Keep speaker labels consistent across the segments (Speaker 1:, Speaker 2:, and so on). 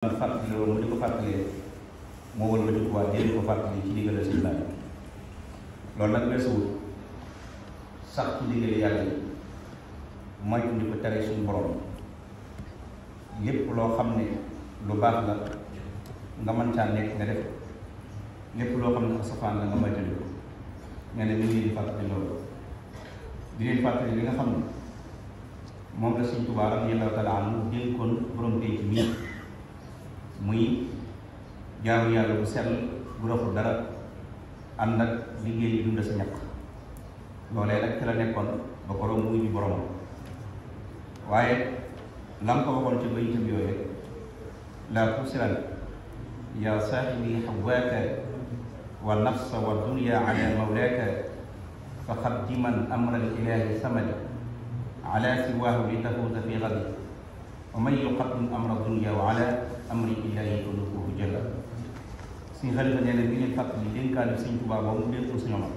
Speaker 1: fàttali loolu mu di ko fàttalee moo wal ba di ko waa di ko fàttali ci diggale si laaj loolu nag weesuwul sax ci diggale yàlla yi mooy di ko tere suñu borom lépp loo xam ne lu baax la nga mën caa nekk nga def lépp loo xam ne safaan la nga moytandi ko nee na mi ngi leen di fàttali loolu di leen fàttali li nga xam ne moom la Sëñ Tuubaa radiyallaahu taala anhu dénkoon borom pénc mi muy jaamu yàlla bu sell bu doxul dara ànd ak liggéey yi dund sa ñàkk loolee nag ci la nekkoon ba ko doon muy boromam waaye la nga ko waxoon ci bayitam yooyu laa tusiran yaa saahibi xawaaka wa nafsa wa dunya ala mawlaaka fa xaddiman amral ilaahi samadi ala siwaahu li tafuuza fi gadi wa man yuqaddim amra dunya wa ala amri illaahi yulukuhu jalla suñu xalifa nee na mi leen fàttali dénkaane Sëñ Tuubaa boobu mu dénkoon Sëñ Omar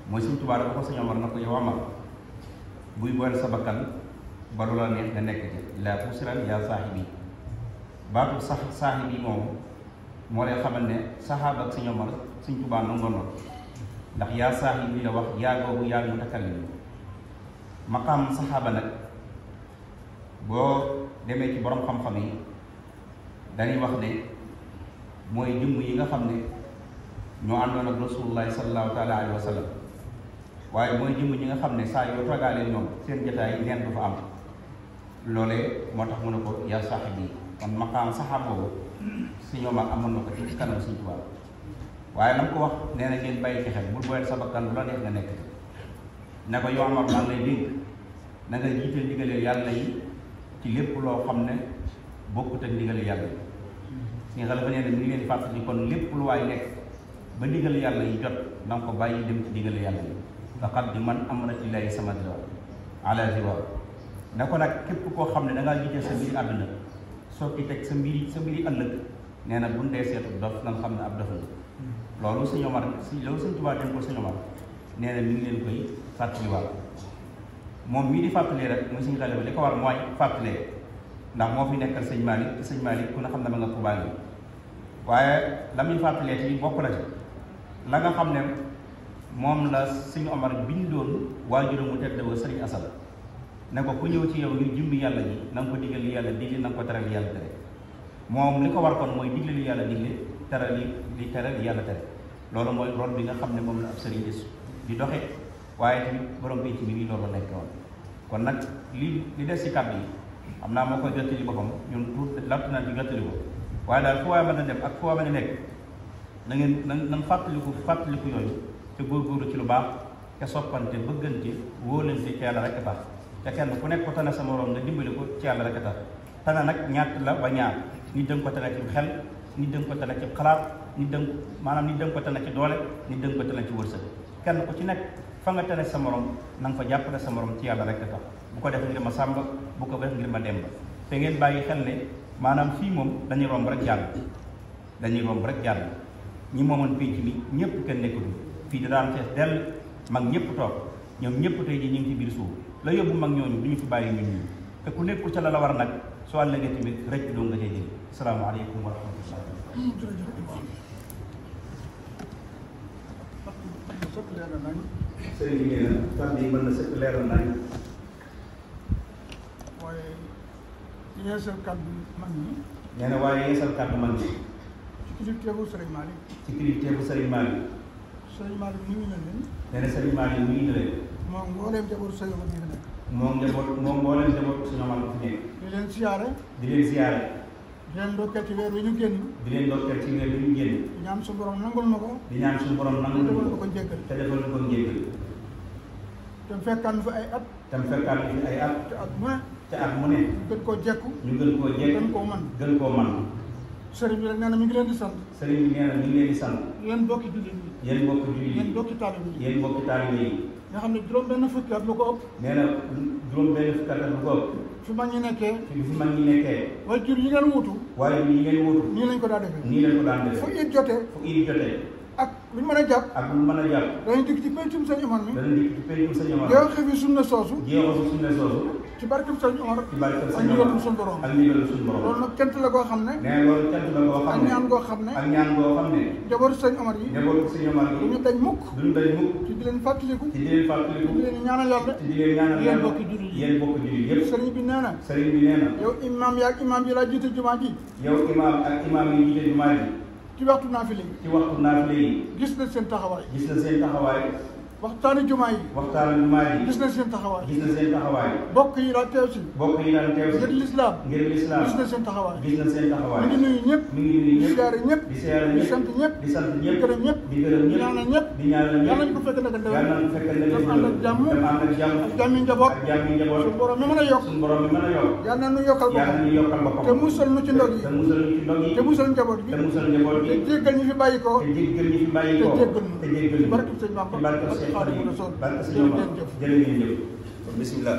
Speaker 1: mooy Sëñ Tuubaa dafa ko Sëñ Omar na ko yow Omar buy boole sa bakkan ba lu la neex nga nekk ci laa tusiran yaa saahibi baatu saahibi moom moo lay xamal ne saxaaba ak Sëñ Omar Sëñ Tuubaa nangoon na ndax yaa saahibi la wax yaa googu yaa mutakallim maqaam saxaaba nag boo demee ci borom xam-xam yi dañuy wax ne mooy jëmm yi nga xam ne ñoo àndoon ak rasulullahi sallallahu taala alayhi wa sallam waaye mooy jëmm ñi nga xam ne saa yoo toogaalee ñoom seen jotaay neen du fa am loolee moo tax mu ne ko yaa saahibi kon maqaam saxaaba boobu si ñoom ak amoon na ko ci kanam Sëñ Tuubaa waaye na ko wax nee na ngeen bàyyi ci xel bul boyal sa bakkan bu la neex nga nekk ne ko yow Omar maa ngi lay dénk na nga jiital ndigaleel yàlla yi ci lépp loo xam ne bokkut ak ndigal yàlla yi si nga xale nee na mi ngi leen fàttali kon lépp lu waay nekk ba ndigal yàlla yi jot na nga ko bàyyi dem ci ndigal yàlla yi faqad di man amratillahi sama dira ala ziwa ne ko nag képp koo xam ne da ngaa jiite sa mbiri àdduna soo ki teg sa mbiri ëllëg nee na buñ dee seetu dof na nga xam ne ab dof la loolu Sëñ Omar loolu Sëñ Tuubaa dem ko Sëñ Omar nee na mi ngi leen koy fàttaliwaat moom mii di fàttalee rek muy Sëñ Xalifa li ko war mooy fàttalee ndax moo fi nekkal Sëñ Malick te Sëñ Malick ku ne xam ne ma nga Tuubaa ngi waaye la muy fàttalee ci bokk na ci la nga xam ne moom la Sëñ Omar bindoon waajuram mu tedd wa Sëriñ Asal ne ko ku ñëw ci yow ngir jëmmi yàlla ji na nga ko digal li yàlla digle na nga ko tere li yàlla tere moom li ko war kon mooy digle li yàlla digle tere li tere li yàlla tere loolu mooy rôle bi nga xam ne moom la ab sëriñ di doxe waaye tamit borom bi ci bi loolu nekk woon kon nag li des ci kàddu yi xam naa moo koy jottali boppam ñun tuut latt naa ci jottali ko waaye daal fu waay mën a dem ak fu waay mën a nekk na ngeen na fàttaliku yooyu te góorgóorlu ci lu baax te soppante bëggante wóolante ci yàlla rek tax te kenn ku nekk ko tane sa moroom nga dimbali ko ci yàlla rek tax tane nag ñaat la ba ñaar nit danga ko tane ci xel nit danga ko tane ci xalaat nit danga ko tane ci doole nit danga ko tane ci wërsëg kenn ku ci nekk fa nga tane sa morom na nga fa jàppale sa morom ci yàlla rek tax bu ko def ngir ma sàmba bu ko def ngir ma demba te ngeen bàyyi xel ne maanaam fii moom dañuy romb rek jàll ñi moomoon pénc mi ñëpp kenn nekkatu fii da daan fees dell mag ñëpp toog ñoom ñëpp tey ji ñu ngi ci biir suuf la yóbbu mag ñooñu du ñu fi bàyyi ñun ñi te ku nekkul ca la war nag soo àllëgee tamit rek doo nga cay jël asalaamaaleykum wa rahmatullah sëriñ bi nee na kàddu yi mën na sëkk leeral nañ
Speaker 2: waaye yeesal kàddu mag ñi
Speaker 1: nee na waaye yeesal kàddu mag ñi
Speaker 2: ci kilifteefu Sëriñ Malick
Speaker 1: Sëriñ Malick
Speaker 2: nuyu na leen
Speaker 1: nee na Sëriñ Malick nuyu na leen
Speaker 2: moom mbooleem jaboot Sëriñ Omar bi fi nekk
Speaker 1: moom mbooleem jaboot Sëriñ Omar bi fi nekk
Speaker 2: di leen siyaare
Speaker 1: di leen ndokkeel
Speaker 2: ci weer wi ñu génn di ñaan suñu borom nangul na ko
Speaker 1: te defal
Speaker 2: ko njéggal te fekkaan fi ay at te at mu ne ñu gën koo jekku gën koo man sëriñ bi rek nee na mi ngi leen di sant yéen bokki jullit yi yéen bokki taalibe yi nga xam ne juróom benn fukki at lu ko ëpp
Speaker 1: nee na juróom benn fukki at lu ko ëpp
Speaker 2: fi mag ñi nekkee waaye jur yi ngeen wutu nii lañ ko daan defee fu it jotee ak lu ñu mën a jàpp dañuy dikk ci pencum Sëñ Omar mi jeexu fi sunna soosu ci barkeb sëñ Omar
Speaker 1: ci barkeb
Speaker 2: ak
Speaker 1: sëñ
Speaker 2: ndigalu
Speaker 1: Omar
Speaker 2: suñu borom
Speaker 1: ak ndigalu suñu borom
Speaker 2: loolu nag cant la koo xam ne
Speaker 1: nee loolu cant la koo xam
Speaker 2: ak
Speaker 1: ne
Speaker 2: ñaan goo xam ne
Speaker 1: ak ñaan goo xam ne
Speaker 2: njabootu sëñ Omar yi
Speaker 1: njabootu sëñ Omar yi
Speaker 2: duñu dañ mukk
Speaker 1: duñu dañ mukk
Speaker 2: ci di leen fàttaliku
Speaker 1: ci di leen fàttaliku
Speaker 2: di leen ñaanal yàlla
Speaker 1: ci di leen ñaanal
Speaker 2: yéen
Speaker 1: yàlla
Speaker 2: bokki jullit yi
Speaker 1: yéen bokki jullit yëpp
Speaker 2: sëriñ bi nee na
Speaker 1: sëriñ bi nee na
Speaker 2: yow imaam yaag imaam yi laa jiite jumaa ji
Speaker 1: yow imaam ak imaam yi jiite jumaa ji
Speaker 2: ci waxtu naafile yi
Speaker 1: ci waxtu naafile yi
Speaker 2: gis na seen taxawaay
Speaker 1: gis na seen taxawaay
Speaker 2: waxtaani jumaa yi
Speaker 1: waxtaanu jumaa ji
Speaker 2: gis na seen taxawaay
Speaker 1: gis na seen taxawaay
Speaker 2: bokk yi daa teew si
Speaker 1: bokk yi daan teew
Speaker 2: ngir
Speaker 1: si
Speaker 2: lislaam
Speaker 1: ngir lislaam
Speaker 2: gis na seen taxawaay
Speaker 1: gis na seen taxawaay
Speaker 2: mi ngi nuyu ñëpp
Speaker 1: mi ngi nuyu
Speaker 2: di
Speaker 1: ñëpp
Speaker 2: siyaare ñëpp
Speaker 1: di siyaare
Speaker 2: di
Speaker 1: ñëpp
Speaker 2: sant ñëpp
Speaker 1: di sant
Speaker 2: di
Speaker 1: ñëpp
Speaker 2: gërëm ñëpp
Speaker 1: di gërëm
Speaker 2: di
Speaker 1: ñëpp
Speaker 2: ñaanal ñëpp
Speaker 1: di ñaanal ñëpp
Speaker 2: yàlla ñu ko fekk nag
Speaker 1: yàlla
Speaker 2: déwén
Speaker 1: na fekk na
Speaker 2: dafa ànd ak jàmm
Speaker 1: dafa ànd ak jàmm
Speaker 2: ak jàmmi njaboot
Speaker 1: ak jàmmi njaboot
Speaker 2: suñu borom mi mën a yokk
Speaker 1: suñu borom mi mën a yokk
Speaker 2: yàlla na nu yokkal
Speaker 1: yàlla
Speaker 2: boppam
Speaker 1: na ñu yokkal boppam
Speaker 2: te musal nu ci ndog yi
Speaker 1: te musal ñu ci ndog yi
Speaker 2: te musal njaboot gi
Speaker 1: te musal njaboot
Speaker 2: te
Speaker 1: gi
Speaker 2: jéggal ñi fi bàyyi ko
Speaker 1: te jéggal ñi fi bàyyi ko
Speaker 2: te jéggal ñu
Speaker 1: te jéggal
Speaker 2: ci
Speaker 1: ñu
Speaker 2: barkeb sëñ Bamba
Speaker 1: ci barkeb
Speaker 2: ak
Speaker 1: sëñ
Speaker 2: Xaadimu Rasuul
Speaker 1: barkeb sëñ Bamba jërë ngeen jëf bismillah